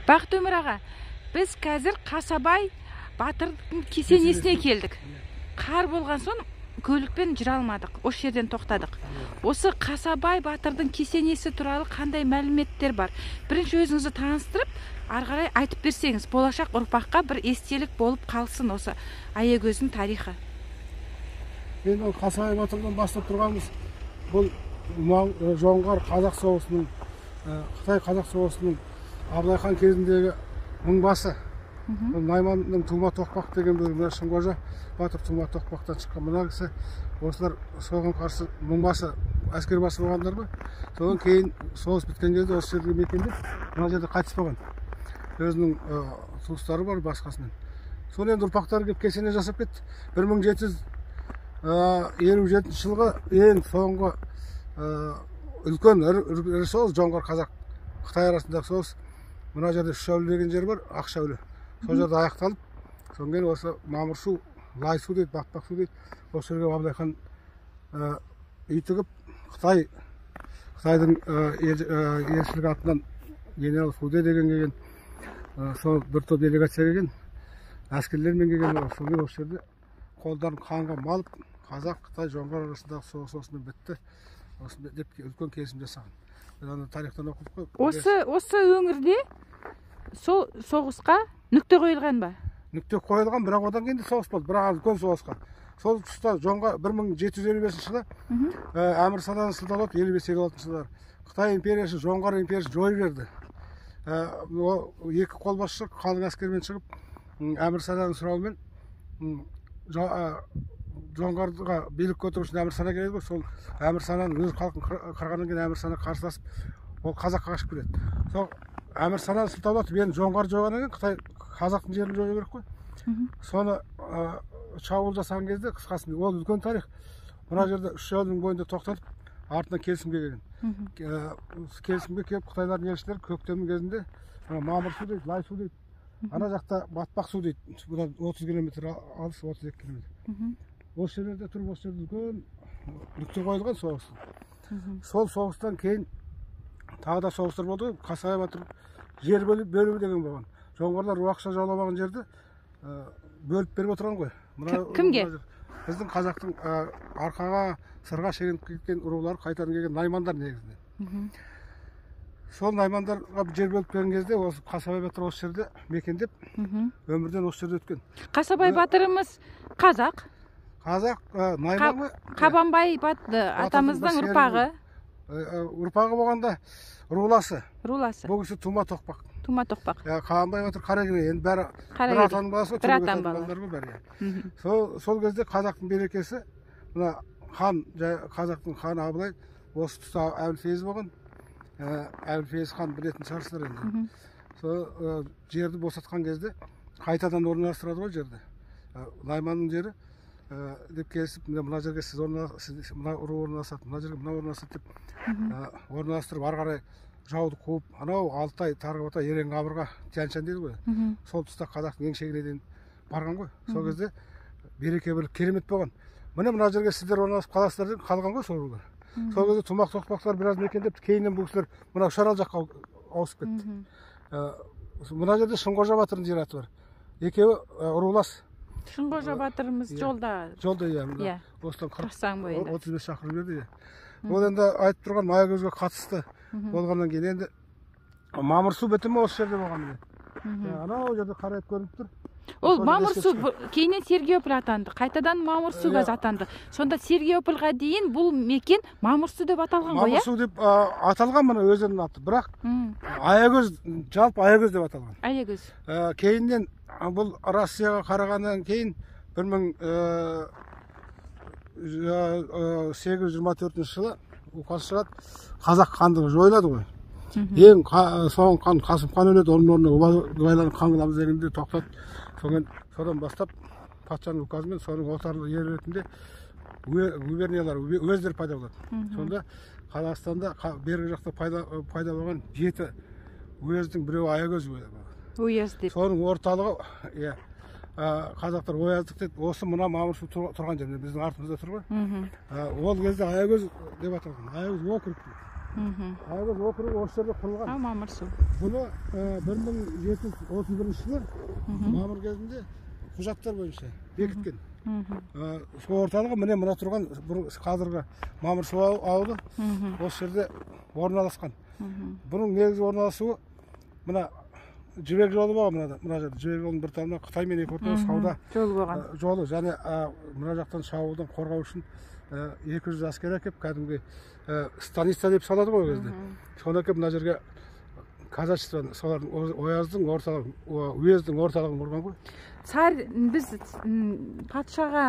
Бақыт Өмір аға, біз қазір Қасабай батырдың кесенесіне келдік. Қар болған соң көлікпен жүре алмадық, осы жерден тоқтадық. Осы Қасабай батырдың кесенесі туралы қандай мәліметтер бар? Бірінші өзіңізді таныстырып, ары қарай айтып берсеңіз, болашақ ұрпаққа бір естелік болып қалсын осы Аягөздің тарихы. Мен ол Қасабай батырдан бастап тұрғанымыз, бұл Жоңғар қазақ соғысының, Қытай қазақ соғысының Абылай хан кезіндегі мыңбасы. Найманның Тума Тоқпақ деген бір мына Шыңғожа батыр Тума Тоқпақтан шыққан мына кісі, осылар соған қарсы мыңбасы, әскербасы болғандар ғой. Содан кейін соғыс біткен кезде осы жерге мекендеп, мына жерде қайтыс болған. Өзінің туыстары бар басқасымен. Сол енді ұрпақтары келіп кесене жасап кетті. 1757 жылғы ең соңғы үлкен ірі соғыс Жоңғар қазақ Қытай арасындағы соғыс. Мына жерде Үш деген жер бар, Ақшәулі. Сол жерде аяқталып, содан кейін осы Мамырсу, Лайсу дейді, Батпақ су дейді. Осы жерге Абылай хан үй тігіп, Қытайдың елшілік атынан генерал Фуде деген келген, сол бір топ делегация келген, әскерлермен келген. Содан кейін осы жерде қолдарын қанға малып, қазақ, Қытай, Жоңғар арасындағы соғыс осымен бітті. Осымен деп үлкен келісім жасаған. Біз аны тарихтан оқыдық қой. Осы өңірде сол соғысқа нүкте қойылған ба? Нүкте қойылған, бірақ одан кейін де соғыс болды, бірақ үлкен соғысқа. Сол тұста Жоңғар 1755 жылы Әмір Садан сылтаулап 55-56 жылдары Қытай империясы Жоңғар империясы жойып жіберді. Екі қолбасшы қалың әскермен шығып, Әмір Саданың сұрауымен Жоңғарға билік көтеру үшін Әмір Сана келеді ғой. Сол Әмір Сананың өз халқын қырғаннан кейін Әмір Сана қарсыласып, ол қазаққа қашып келеді. Сол Әмір Сананы сылтаулатып, енді Жоңғар жойғаннан кейін Қытай қазақтың жерін жою керек қой. Соны шабуыл жасаған кезде, қысқасы, ол үлкен тарих. Мына жерде Үш жолдың бойында тоқтатып, артынан келісімге келген. Келісімге келіп, қытайлардың елшілері көктемнің кезінде Мамырсу дейді, Лайсу дейді, ана жақта Батпақ су дейді, бұдан 30 километр алыс, 32 километр. Осы жерлерде тұрып, осы жерде үлкен нүкте қойылған соғыс. Сол соғыстан кейін тағы да соғыстар болды ғой. Қасабай батыр жер бөлу деген болған. Жоңғарлар уақытша жаулап алған жерді бөліп беріп отырған ғой. Кімге? Біздің қазақтың арқаға, сырға шегініп кеткен рулары қайтадан келген наймандар негізінен. Сол наймандарға жер бөліп берген кезде осы Қасабай батыр осы жерде мекендеп, өмірден осы жерде өткен. Қасабай батырымыз қазақ. Қазақ, найман ғой. Қабанбай атамыздың ұрпағы. Ұрпағы болғанда руласы. Руласы. Бұл кісі Тума Тоқпақ. Тума Тоқпақ. Қабанбай батыр Қаракерей, енді бәрі бір атаның баласы ғой, бір атаның балалары ғой бәрі. Сол кезде қазақтың берекесі, мына хан, қазақтың ханы Абылай осы тұста Әбілфейіз болған. Әбілфейіз хан білетін шығарсыздар енді. Сол жерді босатқан кезде қайтадан орналастырады ғой жерді. Найманның жері деп келісіп, мына жерге сіз мына ру орналасады, мына жерге мына орналасады деп орналастырып, ары қарай жауды қуып, анау Алтай, Тарғабатай, Ерен Қабырға, Тянь-Шань дейді ғой. Сол тұста қазақтың ең шегіне дейін барған ғой. Сол кезде береке бірлік керемет болған. Міне мына жерге сіздер орналасып қаласыздар деп қалған ғой сол рулар. Сол кезде Тумақ Тоқпақтар біраз мекендеп, кейіннен бұл кісілер мына Үшарал жаққа ауысып кетті. Мына жерде Шыңғожа батырдың зираты бар. Екеуі рулас. Шыңғожа батырымыз жолда. Жолда, иә. Осыдан 40 бойында. 35 шақырым жерде, иә. Ол енді айтып тұрған Аягөзге қатысты болғаннан кейін енді Мамырсу бітімі осы жерде болған міне. Анау жерде қарайып көрініп тұр. Ол Мамырсу кейіннен Сергиополь атанды. Қайтадан Мамырсу газ атанды. Сонда Сергиопольға дейін бұл мекен Мамырсу деп аталған ғой, иә? Мамырсу деп аталған мына өзеннің аты. Бірақ Аягөз, жалпы Аягөз деп аталған. Аягөз. Кейіннен бұл Россияға қарағаннан кейін 1824 жылы указ шығады, қазақ хандығы жойылады ғой. Ең соңғы хан Қасым хан өледі, оның орнына Убайланы хан қыламыз дегенде тоқтады. Содан бастап патшаның указымен соның отарлы ел ретінде губерниялар өздері пайда болады. Сонда Қазақстанда бергі жақта пайда болған 7 уездің біреуі Аягөз уезі. Уезд деп. Соның орталығы, иә, қазақтар ояздық дейді. Осы мына Мамырсу тұрған жер, біздің артымызда тұр ғой. Ол кезде Аягөз деп аталған. Аягөз округ дейді. Аягөз округі осы жерде құрылған. Мамырсу. Бұны 1731 жылы мамыр кезінде құжаттар бойынша бекіткен. Сол орталығы міне мына тұрған қазіргі Мамырсу ауылы осы жерде орналасқан. Бұның негізгі орналасуы мына Жібек жолы болған, мына жерде Жібек жолының бір тармағы Қытаймен екі ортада сауда жолы болған. Жолы және мына жақтан шабуылдан қорғау үшін 200 әскер әкеп кәдімгі станица деп салады ғой ол кезде. Соны әкеп мына жерге казачество, солардың ояздың орталығын, уездің орталығын құрған ғой. Царь біз патшаға,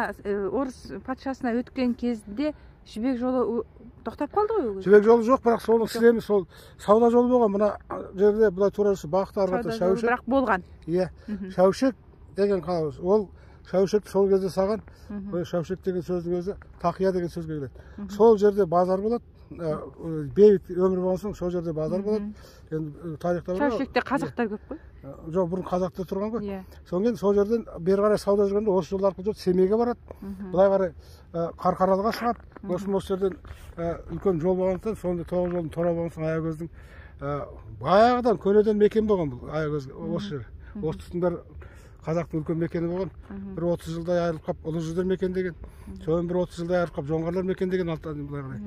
орыс патшасына өткен кезде Жібек жолы тоқтап қалды ғой ол кезде. Жібек жолы жоқ, бірақ соның сілемі сол сауда жолы болған. Мына жерде былай тура жүрсе Бақты ары қарата Шәушек. Бірақ болған. Иә, Шәушек деген қала. Ол Шәушек сол кезде салған. Шәушек деген сөздің өзі тақия деген сөзге келеді. Сол жерде базар болады. Бейбіт өмір болған соң сол жерде базар болады. Енді тарихта бар. Шәушекте қазақтар көп қой. Жоқ, бұрын қазақтар тұрған ғой. Содан кейін сол жерден бері қарай сауда жүргенде осы жол арқылы жүріп Семейге барады. Былай қарай Қарқаралыға шығады. Сосын осы жерден үлкен жол болғандықтан, сонда тоғыз жолдың торабы болған соң Аягөздің баяғыдан көнеден мекен болған бұл Аягөз осы жер. Осы тұстың бәрі қазақтың үлкен мекені болған. Бір 30 жылдай айырылып қалып Ұлы жүздер мекендеген. Содан бір 30 жылдай айырылып қалып жоңғарлар мекендеген алтан былай қарай.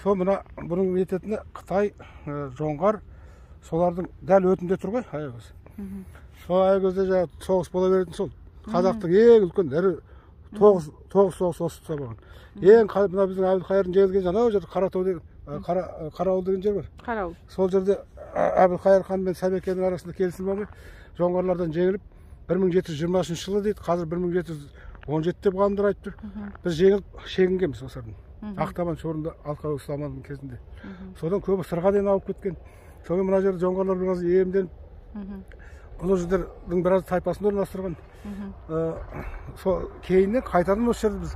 Сол мына бұның нететіні Қытай, жоңғар солардың дәл өтінде тұр ғой Аягөз. Сол Аягөзде жаңағы соғыс бола беретін сол. Қазақтың ең үлкен ірі тоғыз соғыс осы тұста болған. Ең мына біздің Әбілқайырдың жеңілген анау жерде Қаратау деген, Қарауыл деген жер бар. Қарауыл. Сол жерде Әбілқайыр хан мен Сәбекенің арасында келісім болмай, жоңғарлардан жеңіліп 1723 жылы дейді, қазір 1717 деп ғалымдар айтып тұр. Біз жеңіліп шегінгенбіз осылардың. Ақтабан шорында Алқабек Сұлтанның кезінде. Содан көбі Сырға дейін алып кеткен. Сонымен мына жерде жоңғарлар біраз иемденіп, Ұлы жүздердің біраз тайпасын орналастырған. Сол кейіннен қайтадан осы жерде біз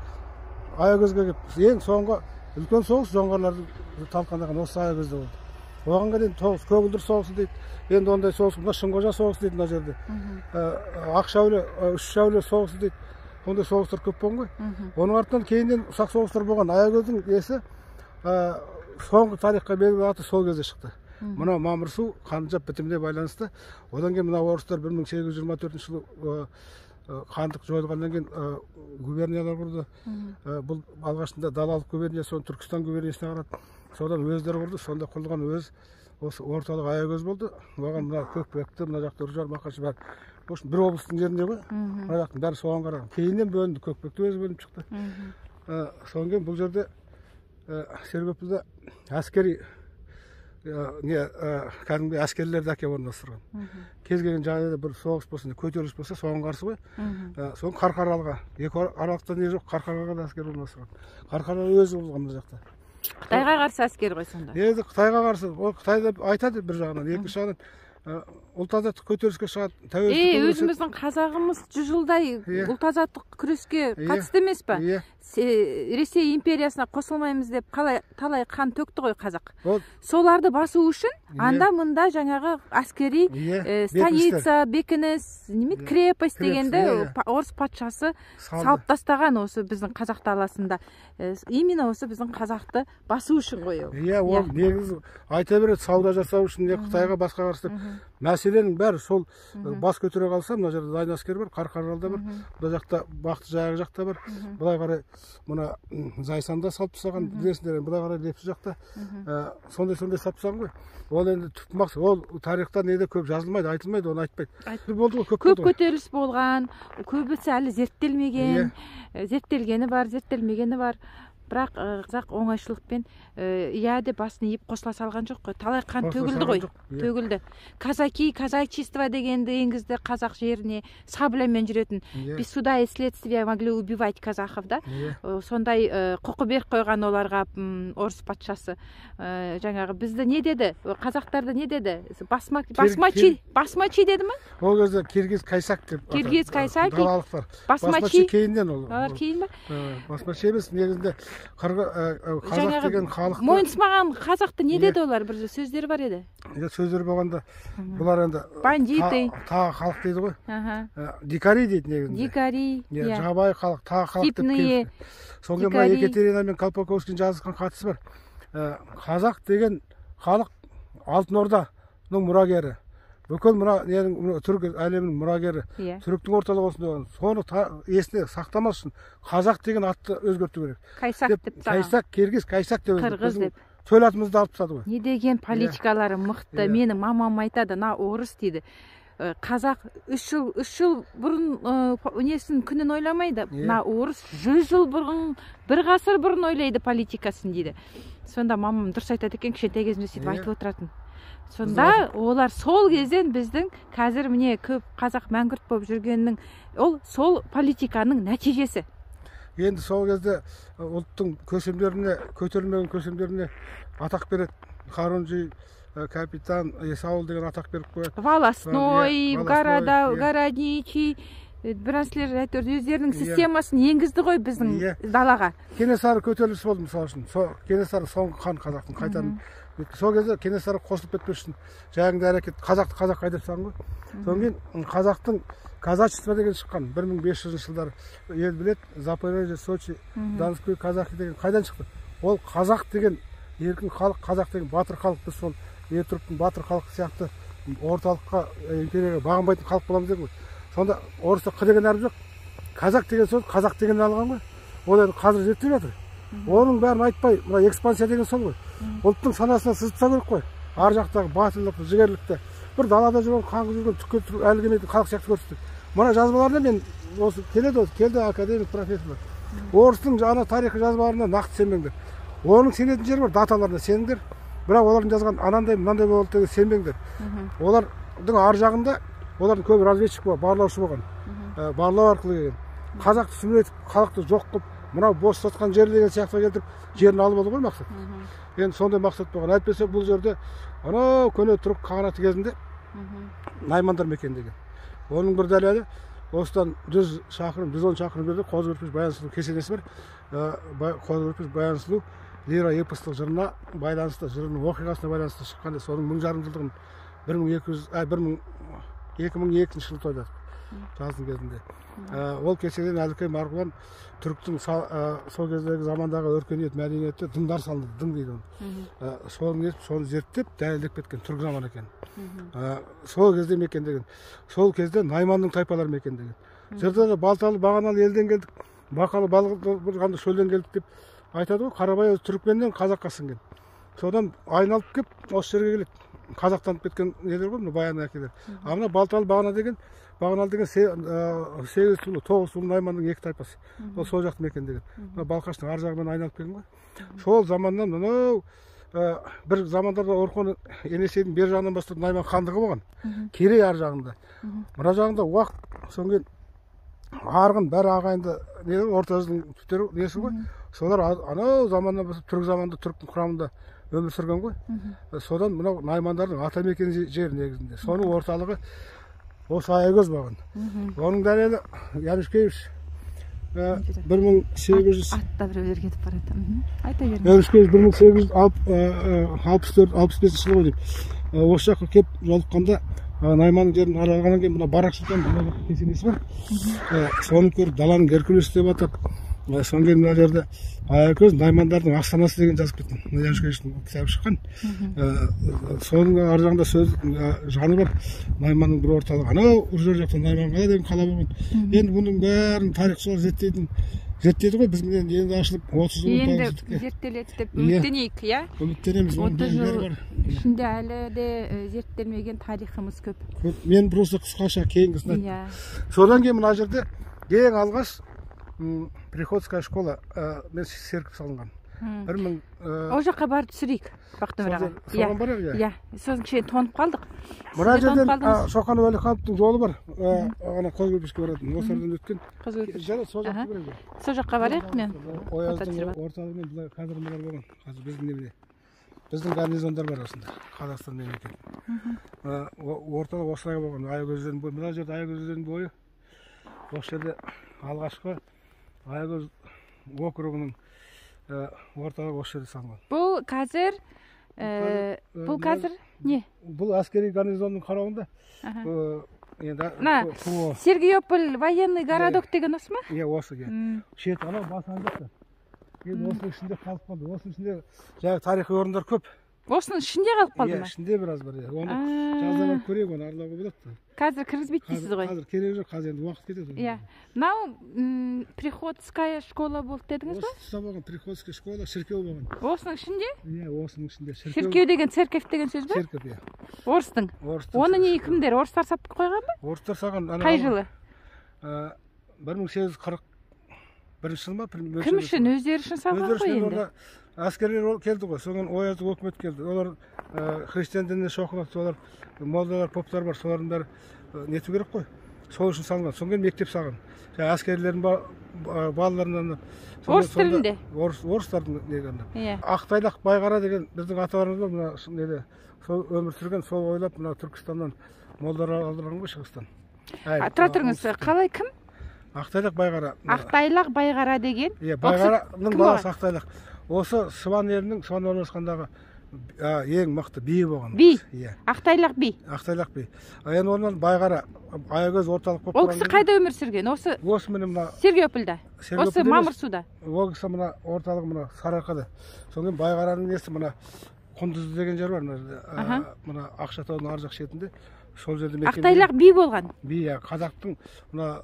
Аягөзге келіп, ең соңғы үлкен соғыс жоңғарларды талқандаған осы Аягөзде болды. Оған дейін тоғыз Көгілдір соғысы дейді. Енді ондай соғыс, мына Шыңғожа соғысы дейді мына жерде. Ақшәуле, Үш Шәуле соғысы дейді. Ондай соғыстар көп болған ғой. Оның артынан кейіннен ұсақ соғыстар болған. Аягөздің есі соңғы тарихқа белгілі аты сол кезде шықты. Мына Мамырсу Қанжап бітіміне байланысты. Одан кейін мына орыстар 1824 жылы хандық жойылғаннан кейін губерниялар құрды. Бұл алғашында Далалық губерния, соны Түркістан губерниясына қарады. Содан өздері құрды. Сонда құрылған өз осы орталық Аягөз болды. Оған мына Көкпекті, мына жақта Үржар, Мақашы бәрі. В общем, бір облыстың жерінде ғой. Мына жақтың бәрі соған қараған. Кейіннен бөлінді, Көкпекті өзі бөлініп шықты. Содан кейін бұл жерде Сергөпілде әскери кәдімгі әскерлерді әкеп орналастырған. Кез келген жағдайда бір соғыс болсын, көтеріліс болса, соған қарсы ғой. Соны Қарқаралыға, екі аралықта не жоқ, Қарқаралыға да әскер орналастырған. Қарқаралы өзі болған мына жақта. Қытайға қарсы әскер ғой сонда. Негізі Қытайға қарсы, ол Қытай деп айтады бір жағынан, екінші жағынан ұлт азаттық көтеріліске шығады, тәуелсіздік. Өзіміздің қазағымыз 100 жылдай ұлт азаттық күреске қатысты емес па? Ресей империясына қосылмаймыз деп қалай талай қан төкті ғой қазақ. Соларды басу үшін анда мында жаңағы әскери станица, бекініс, неме крепость дегенді орыс патшасы салып тастаған осы біздің қазақ даласында. Именно осы біздің қазақты басу үшін ғой ол. Иә, ол негізі айта береді, сауда жасау үшін, не Қытайға басқа қарсы. Мәселенің бәрі сол бас көтере қалса, мына жерде дайын әскер бар, Қарқаралыда бар, мына жақта Бақты жағы жақта бар, былай қарай мына Зайсанда салып тастаған, білесіңдер, былай қарай Лепсі жақта сондай-сондай салып тастаған ғой. Ол енді түп мақсат, ол тарихта неде көп жазылмайды, айтылмайды, оны айтпайды. Болды ғой, көп көп көтеріліс болған, көбісі әлі зерттелмеген, зерттелгені бар, зерттелмегені бар. Бірақ қазақ оңайшылықпен иә деп басын иіп қосыла салған жоқ қой. Талай қан төгілді ғой, төгілді. Казаки, казачество дегенді енгізді қазақ жеріне, саблямен жүретін. Без суда и следствия могли убивать казахов, да? Сондай құқы беріп қойған оларға орыс патшасы. Жаңағы бізді не деді? Қазақтарды не деді? Басмачи, басмачи деді ма? Ол кезде Киргиз Кайсак деп. Киргиз Кайсак. Басмачи кейіннен ол. Олар кейін ба? Басмачи емес, негізінде қазақ деген халықты мойынсымаған қазақты не деді олар? Бір сөздері бар еді. Сөздері болғанда бұлар енді бандиты, тағы халық дейді ғой. Дикари дейді негізінде. Дикари, жабайы халық, тағы халық деп келді. Содан кейін мына Екатерина мен Колпаковскийдің жазысқан қатысы бар. Қазақ деген Халық Алтын Орданың мұрагері. Бүкіл мына ненің түрік әлемінің мұрагері. Түріктің орталығы осында болған. Соны есіне сақтамас үшін қазақ деген атты өзгерту керек. Кайсак деп. Кайсак, Киргиз, Кайсак деп. Қырғыз деп. Төл атымызды алып тастады ғой. Не деген политикалары мықты. Менің мамам айтады, на орыс дейді. Қазақ 3 жыл бұрын несін күнін ойламайды. На орыс 100 жыл бұрын, бір ғасыр бұрын ойлайды политикасын дейді. Сонда мамам дұрыс айтады екен, кішкентай кезімде сөйтіп айтып отыратын. Сонда олар сол кезден біздің қазір міне көп қазақ мәңгүрт болып жүргенінің ол сол политиканың нәтижесі. Енді сол кезде ұлттың көсемдеріне, көтерілмеген көсемдеріне атақ береді. Харунжи, капитан, Есауыл деген атақ беріп қояды. Волостной, города, городничий, бір нәрселер әйтеуір өздерінің системасын енгізді ғой біздің далаға. Кенесары көтерілісі болды мысалы үшін. Кенесары соңғы хан қазақтың қайтадан. Сол кезде Кенесары қосылып кетпес үшін жаңағындай әрекет қазақты қазаққа айдап тастаған ғой. Содан кейін қазақтың казачество деген шыққан 1500 жылдары ел біледі, Запорожье, Сочи, Донской казахи деген қайдан шықты? Ол қазақ деген еркін халық, қазақ деген батыр халық, біз сол ер түріктің батыр халық сияқты орталыққа, империяға бағынбайтын халық боламыз деген ғой. Сонда орыста қ деген әріп жоқ, казак деген сөз қазақ дегеннен алған ғой. Ол енді қазір зерттеліп жатыр. Оның бәрін айтпай, мына экспансия деген сол ғой. Ұлттың санасына сызып тастау керек қой. Ар жақтағы батырлықты, жігерлікті, бір далада жүрген, қаңғып жүрген, түкке тұрып әлі келмейтін халық сияқты көрсетті. Мына жазбаларына мен осы келеді, келді академик профессорлар. Орыстың ана тарихи жазбаларына нақты сенбеңдер. Оның сенетін жері бар, даталарына сеніңдер. Бірақ олардың жазған анандай мынандай болды деген сенбеңдер. Олардың ар жағында олардың көбі разведчик болған, барлаушы болған. Барлау арқылы келген. Қазақты сүмірейтіп, халықты жоқ қылып, мынау бос жатқан жер деген сияқты келтіріп, жерін алып алу ғой мақсат. Енді сондай мақсат болған. Әйтпесе бұл жерде анау көне түрік қағанаты кезінде наймандар мекендеген. Оның бір дәлелі осыдан 100 шақырым, 110 шақырым жерде Қозы Көрпеш Баян Сұлу кесенесі бар. Қозы Көрпеш Баян Сұлу лира эпостық жырына байланысты, жырының оқиғасына байланысты шыққан, соның 1500 жылдығын 2002 жылы тойладық жаздың кезінде. Ол кеседен Әлкей Марғұлан түріктің сол кездегі замандағы өркениет, мәдениетті дыңдар салынды, дың дейді оны. Соны соны зерттеп, дәлелдеп кеткен түрік заманы екен. Сол кезде мекендеген. Сол кезде найманның тайпалары мекендеген. Жырда балталы бағаналы елден келдік, бақалы балық шөлден келдік деп айтады ғой. Қарабай өзі түрікменнен қазаққа сіңген. Содан айналып кеп осы жерге келеді. Қазақтанып кеткен нелер ғой, мына баян әкелер. А мына балталы бағана деген, бағаналы деген 8 тулы, 9 тулы найманның екі тайпасы. Ол сол жақты мекендеген. Мына Балқаштың ар жағымен айналып келген ғой. Сол заманнан мынау бір замандарда Орхон Енесейдің бер жағынан бастап найман хандығы болған. Керей ар жағында. Мына жағында Уақ, содан кейін Арғын, бәрі ағайынды нелер, орта жүздің түптері несі ғой. Солар анау заманнан бастап түрік заманында түріктің құрамында өмір сүрген ғой. Содан мынау наймандардың ата мекен жері негізінде. Соның орталығы осы Аягөз болған. Оның дәлелі Янушкевич 1800 атта біреулер кетіп барады. Айта беріңіз. Янушкевич 1864-65 жылы ғой деп. Осы жаққа келіп жолыққанда найманның жерін аралағаннан кейін мына Барақ Сұлтан мына кесенесі бар. Соны көріп даланың Геркулесі деп атап, содан кейін мына жерде Аягөз наймандардың астанасы деген жазып кеткен. Мына Янушкевичтің кітабы шыққан. Соның ар жағында сөз жаны бар. Найманның бір орталығы. Анау Үржар жақта Найман қала деген қала болған. Енді бұның бәрін тарихшылар зерттейді ғой. Біз енді ашылып 30 жыл енді зерттеледі деп үміттенейік, иә? Үміттенеміз. 30 жыл ішінде әлі де зерттелмеген тарихымыз көп. Мен просто қысқаша кейінгісін айттым. Содан кейін мына жерде ең алғаш приходская школа мен серкіп салынған. Ол жаққа барып түсірейік, Бақтымыр аға. Соған барайық, иә. Иә, сосын кішкене тоңып қалдық. Мына жерден Шоқан Уәлихановтың жолы бар. Ана Қозы Көрпешке баратын. Осы ардан өткен. Қозы Көрпеш. Жарайды, сол жаққа барайық. Сол жаққа барайық мен. Ояздың орталығымен былай казармалар болған. Қазір біздің немене? Біздің гарнизондар бар осында. Қазақстан мемлекеті. Орталық осылай болған. Аягөз өзенінің бойы. Мына жерде Аягөз өзенінің бойы. Осы жерде алғашқы Аягөз округының орталығы осы жерде салынған. Бұл қазір, бұл қазір не? Бұл әскери гарнизонның қарауында. Енді Сергиополь военный городок деген осы ма? Иә, осы. Шет анау басқан жақта. Енді осының ішінде қалып қалды. Осының ішінде жаңағы тарихи орындар көп. Осының ішінде қалып қалды ма? Иә, ішінде біраз бар. Оны жазда барып көрейік, оны аралауға болады. Қазір кіргізбейді дейсіз ғой? Қазір керегі жоқ, қазір енді уақыт кетеді. Иә. Мынау приходская школа болды дедіңіз ба? Осы тұста болған приходская школа, шіркеу болған. Осының ішінде? Иә, осының ішінде шіркеу. Шіркеу деген церковь деген сөз бе? Церковь, иә. Орыстың. Оны не кімдер? Орыстар сап қойған ба? Орыстар салған. Қай жылы? 1841 жыл ма? Кім үшін? Өздері үшін салған ғой енді. Әскерлер келді ғой, содан ояздық өкімет келді. Олар христиан дініне шоқынады, солар молдалар, поптар бар, солардың бәрі нету керек қой. Сол үшін салынған. Содан кейін мектеп салған. Жаңа әскерлердің балаларынан. Орыс тілінде? Орыстардың негізінде. Ақтайлақ Байғара деген біздің аталарымыз бар, мына неде сол өмір сүрген, сол ойлап мына Түркістаннан молдалар алдырған ғой шығыстан. Тұра тұрыңыз, қалай кім? Ақтайлақ Байғара. Ақтайлақ Байғара деген? Иә, Байғараның баласы Ақтайлақ. Осы Сыбан елінің, Сыбан орналасқандағы ең мықты биі болған. Би? Иә. Ақтайлақ би? Ақтайлақ би. Енді онан Байғара, Аягөз орталық болып. Ол кісі қайда өмір сүрген? Осы міне мына Сергеопольда. Осы Мамырсуда. Ол кісі мына орталығы мына Сарыарқада. Содан кейін Байғараның несі мына Құндызды деген жер бар, мына Ақшатаудың ар жақ шетінде. Сол жерде мекен. Ақтайлақ би болған. Би, иә, қазақтың мына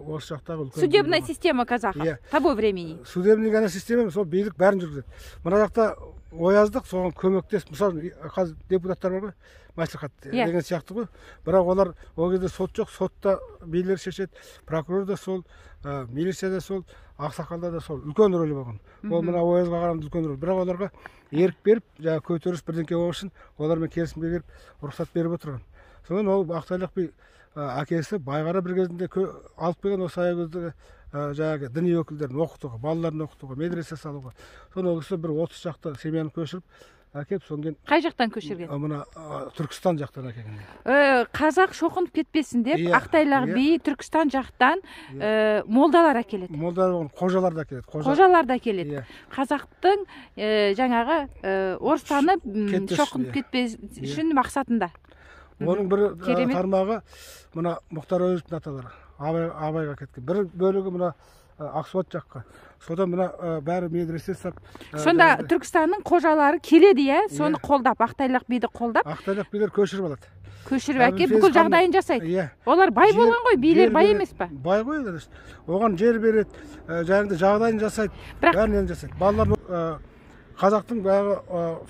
осы жақтағы үлкен. Судебная система казахов того времени. Судебный ғана система, сол билік бәрін жүргізеді. Мына жақта ояздық соған көмектесіп, мысалы қазір депутаттар бар ғой, мәслихат деген сияқты ғой. Бірақ олар ол кезде сот жоқ, сотта билер шешеді, прокурор да сол, милиция да сол, ақсақалдар да сол. Үлкен рөлі болған. Ол мына оязға қарағанда үлкен рөл. Бірақ оларға ерік беріп, жаңағы көтеріліс бірдеңке болу үшін олармен келісімге келіп, рұқсат беріп отырған. Содан ол Ақтайлақ би әкесі Байғара бір кезінде алып келген осы Аягөзді жаңағы діни өкілдерін оқытуға, балаларын оқытуға, медресе салуға. Содан ол кісі бір 30 шақты семьяны көшіріп әкеліп, содан кейін қай жақтан көшірген? Мына Түркістан жақтан әкелген. Қазақ шоқынып кетпесін деп Ақтайлақ би Түркістан жақтан молдалар әкеледі. Молдалар, қожалар да әкеледі. Қожалар да әкеледі. Қазақтың жаңағы орыстанып шоқынып кетпес үшін мақсатында. Оның бір тармағы мына Мұхтар Әуезовтің аталары Абайға кеткен. Бір бөлігі мына Ақсуат жаққа. Содан мына бәрі медресе сап. Сонда Түркістанның қожалары келеді, иә? Соны қолдап, Ақтайлақ биді қолдап. Ақтайлақ билер көшіріп алады. Көшіріп әкеліп бүкіл жағдайын жасайды. Олар бай болған ғой, билер бай емес па? Бай ғой, оған жер береді, жаңағыдай жағдайын жасайды, бәрін жасайды. Балалар қазақтың баяғы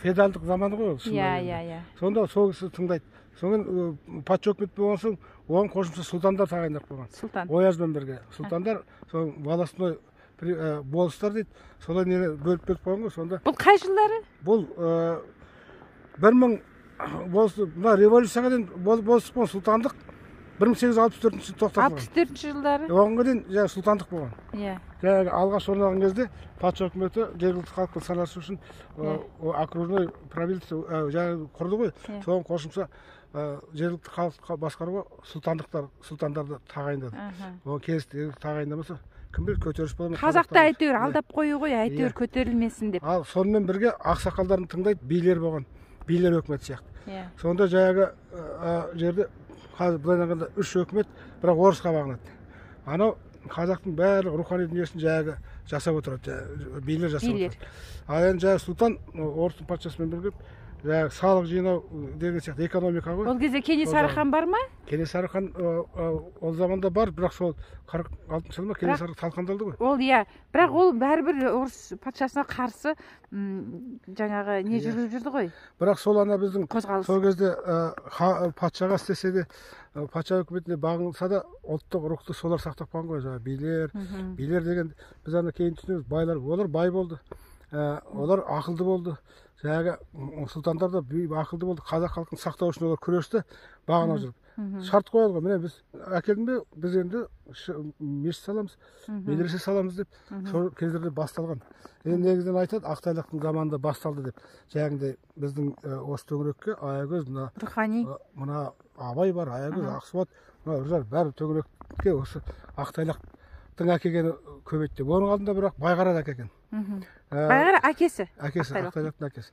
феодалдық заманы ғой ол. Иә, иә, иә. Сонда сол кісі тыңдайды. Содан патша өкімет болған соң, оған қосымша сұлтандар тағайындап қойған. Сұлтан. Оязбен бірге. Сұлтандар, сол волостной болыстар дейді, солай нені бөліп-бөліп қойған ғой, сонда. Бұл қай жылдары? Бұл 1000 болыс, мына революцияға дейін болыстық болған сұлтандық 1864 жылы тоқтатылған. 64 жылдары? Оған дейін жаңағы сұлтандық болған. Иә. Жаңағы алғаш орнаған кезде патша үкіметі жергілікті халықпен санасу үшін окружной правительство жаңағы құрды ғой. Соған қосымша жергілікті халықты басқаруға сұлтандықтар, сұлтандарды тағайындады. Оған келісті, тағайындамаса кім біледі, көтеріліс бола ма? Қазақты әйтеуір алдап қою ғой, әйтеуір көтерілмесін деп. Ал сонымен бірге ақсақалдарын тыңдайды, билер болған, билер өкіметі сияқты. Сонда жаңағы жерде қазір былай айтқанда үш өкімет, бірақ орысқа бағынады. Анау қазақтың барлық рухани дүниесін жаңағы жасап отырады, билер жасап отырады. Ал енді жаңағы сұлтан орыстың патшасымен бірге жаңағы салық жинау деген сияқты экономика ғой. Ол кезде Кенесары хан бар ма? Кенесары хан ол заманда бар, бірақ сол 46 жылы ма Кенесары талқандалды ғой. Ол иә, бірақ ол бәрібір орыс патшасына қарсы жаңағы не жүргізіп жүрді ғой. Бірақ сол ана біздің сол кезде патшаға істесе де, патша үкіметіне бағынса да ұлттық рухты солар сақтап қалған ғой, жаңағы билер. Билер деген біз ана кейін түсінеміз, байлар, олар бай болды. Олар ақылды болды. Жаңағы сұлтандар да ақылды болды. Қазақ халқын сақтау үшін олар күресті, бағына жүріп. Шарт қояды ғой, міне біз әкелдің бе, біз енді мешіт саламыз, медресе саламыз деп сол кездерде басталған. Енді негізінен айтады, Ақтайлақтың заманында басталды деп. Жаңағыдай біздің осы төңірекке Аягөз, мына рухани, мына Абай бар, Аягөз, Ақсуат, мына Үржар, бәрі төңірекке осы Ақтайлақтың әкелгені көбейтті. Оның алдында бірақ Байғара да әкелген. Байғара әкесі. Әкесі, Ақтайлақтың әкесі.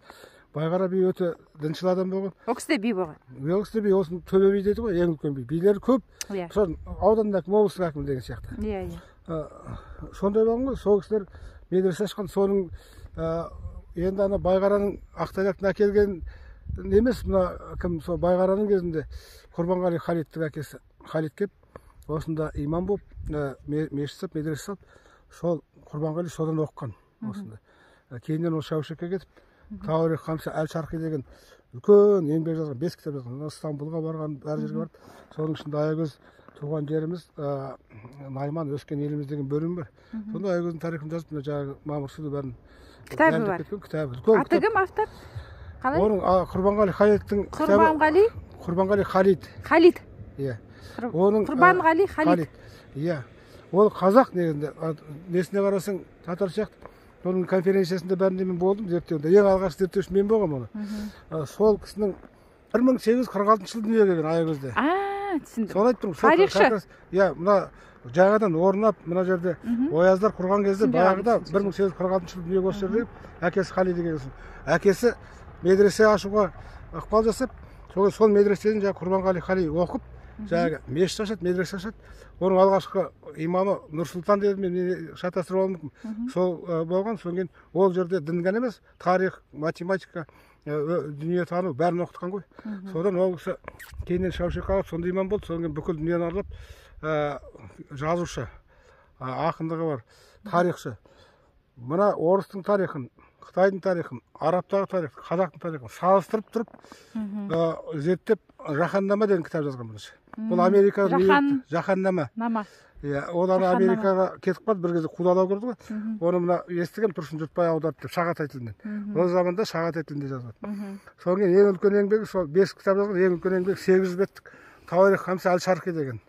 Байғара би өте діншіл адам болған. Ол кісі де би болған. Ол кісі де би, осының төбе би дейді ғой, ең үлкен би. Билері көп. Мысалы, ауданның әкімі, облыстың әкімі деген сияқты. Иә, иә. Сондай болған ғой, сол кісілер медресе ашқан, соның Енді ана Байғараның Ақтайлақтан әкелген емес, мына кім сол Байғараның кезінде Құрбанғали Халидтің әкесі Халид келіп, осында имам болып, мешіт салып, медресе салып, сол Құрбанғали содан оқыған осында. Кейіннен ол Шәушекке кетіп, Тауарих Хамса әл Шарқи деген үлкен еңбек жазған, 5 кітап жазған. Стамбулға барған, әр жерге барып, соның ішінде Аягөз туған жеріміз, Найман өскен еліміз деген бөлім бар. Сонда Аягөздің тарихын жазып, мына жаңағы Мамырсуды бәрін кітабы бар. Кітабы. Үлкен Аты кім автор? Қалай? Оның Құрбанғали Халидтің кітабы. Құрбанғали Құрбанғали Халид. Халид. Иә. Оның Құрбанғали Халид. Иә. Ол қазақ негізінде, несіне қарасаң татар сияқты. Оның конференциясында бәрінде мен болдым, зерттеуінде. Ең алғашқы зерттеуші мен болғанмын оны. Сол кісінің 1846 жылы дүниеге келген Аягөзде. Түсіндім. Соны айтып тұрмын. Тарихшы. Иә, мына жаңадан орнап, мына жерде ояздар құрған кезде баяғыда 1846 жылы дүниеге осы жерде әкесі Хали деген кісі. Әкесі медресе ашуға ықпал жасап, сол медреседен жаңағы Құрбанғали Хали оқып, жаңағы мешіт ашады, медресе ашады. Оның алғашқы имамы Нұрсұлтан деді, мен шатастырып алуым мүмкін. Сол болған, содан кейін ол жерде дін ғана емес, тарих, математика, дүниетану бәрін оқытқан ғой. Содан ол кісі кейіннен Шәушекке алып, сонда имам болды, содан кейін бүкіл дүниені аралап, жазушы, ақындығы бар, тарихшы. Мына орыстың тарихын, қытайдың тарихын, арабтағы тарихын, қазақтың тарихын салыстырып тұрып, зерттеп, Жаһаннама деген кітап жазған бірінші. Бұл Америка Жаһаннама. Иә, ол ана Америкаға кетіп қалды, бір кезде қудалау көрді ғой. Оны мына естігем Тұрсын Жұртбай аударды деп Шағатай тілінен. Ол заманда Шағатай тілінде жазылады. Содан кейін ең үлкен еңбегі сол 5 кітап жазған, ең үлкен еңбегі 800 беттік Тауарих Хамса әл Шарқи деген.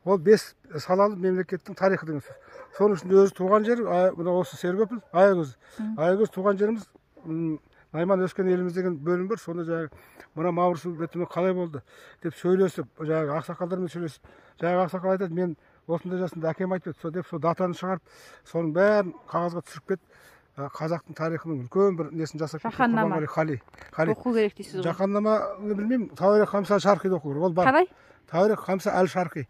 Ол 5 салалы мемлекеттің тарихы деген сөз. Соның ішінде өзі туған жері, мына осы Сергөпіл, Аягөз. Аягөз туған жеріміз, Найман өскен еліміз деген бөлім бар. Сонда жаңағы мына Мамырсу бітімі қалай болды деп сөйлесіп, жаңағы ақсақалдармен сөйлесіп, жаңағы ақсақал айтады, мен осындай жасымда әкем айтып еді, деп сол датаны шығарып, соның бәрін қағазға түсіріп кетіп, қазақтың тарихының үлкен бір несін жасап кетті. Жаһаннама. Құрбанғали Халид. Оқу керек дейсіз ғой. Жаһаннаманы білмеймін, Тауарих Хамса әл Шарқиді оқу керек. Ол бар. Қалай? Тауарих Хамса әл Шарқи.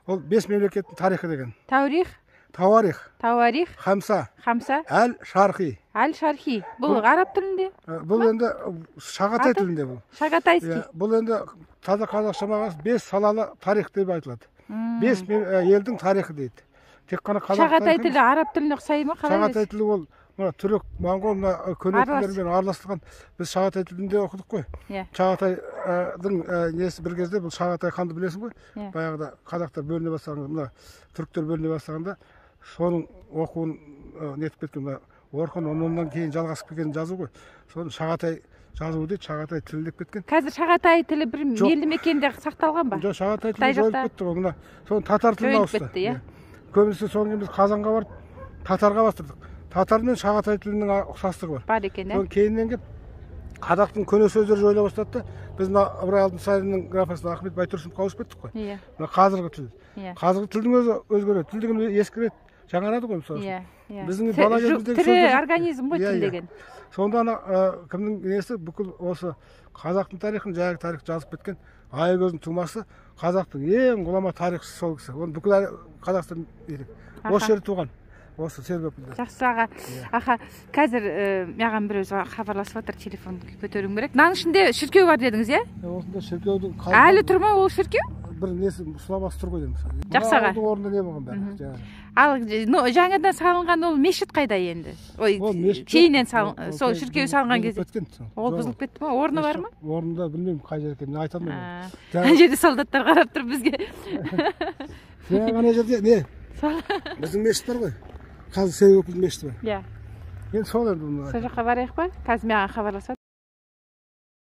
Ол 5 мемлекеттің тарихы деген. Таурих? Тауарих. Тауарих. Хамса. Хамса. Әл Шарқи. Әл Шарқи. Бұл араб тілінде? Бұл енді Шағатай тілінде бұл. Шағатайский. Бұл енді таза қазақша мағынасы 5 салалы тарих деп айтылады. 5 елдің тарихы дейді. Тек қана қазақ Шағатай тілі араб тіліне ұқсай ма? Қалай? Шағатай тілі ол мына түрік, моңғол, мына көне тілдермен араластырған. Біз Шағатай тілінде оқыдық қой. Шағатайдың несі бір кезде бұл Шағатай ханды білесің ғой. Баяғыда қазақтар бөліне бастағанда, мына түріктер бөліне бастағанда соның оқуын нетіп кеткен, мына Орхон оннан кейін жалғасып келген жазу ғой. Соны Шағатай жазуы дейді, Шағатай тілі деп кеткен. Қазір Шағатай тілі бір елді мекенде сақталған ба? Жоқ, Шағатай тілі жойылып кетті ғой. Мына соны татар тіліне ауысты. Көбінесе содан кейін біз Қазанға барып татарға бастырдық. Татар мен Шағатай тілінің ұқсастығы бар. Бар екен, ә? Содан кейіннен келіп қазақтың көне сөздері жойыла бастады да, біз мына Ыбырай Алтынсариннің графасына Ахмет Байтұрсыновқа ауысып кеттік қой. Мына қазіргі тіл. Қазіргі тілдің өзі өзгереді. Тіл деген ескіреді, жаңарады ғой мысалы үшін. Біздің бала кезіміздегі тірі организм ғой тіл деген. Сонда ана кімнің несі бүкіл осы қазақтың тарихын, жаңағы тарих жазып кеткен Аягөздің тумасы, қазақтың ең ғұлама тарихшысы сол кісі. Оны бүкіл Қазақстан осы жерде туған. Осы Сергөпілде. Жақсы аға. Аха, қазір маған біреу хабарласып жатыр, телефон көтеруім керек. Мынаның ішінде шіркеу бар дедіңіз, иә? Осында шіркеудің әлі тұр ма ол шіркеу? Бір несі сұлабасы тұр ғой деймін. Жақсы аға. Оның орнында не болған бәрі? Ал жаңадан салынған ол мешіт қайда енді? Ой, кейіннен сол шіркеу салынған кезде. Ол бұзылып кетті ма? Орны бар ма? Орнында білмеймін қай жер екенін, айта алмаймын. Ана жерде солдаттар қарап тұр бізге. Жаңа ана жерде не? Біздің мешіт бар ғой. Қазір Сергөпілдің мешіті бар. Иә. Енді сол енді. Сол жаққа барайық па? Қазір маған хабарласады.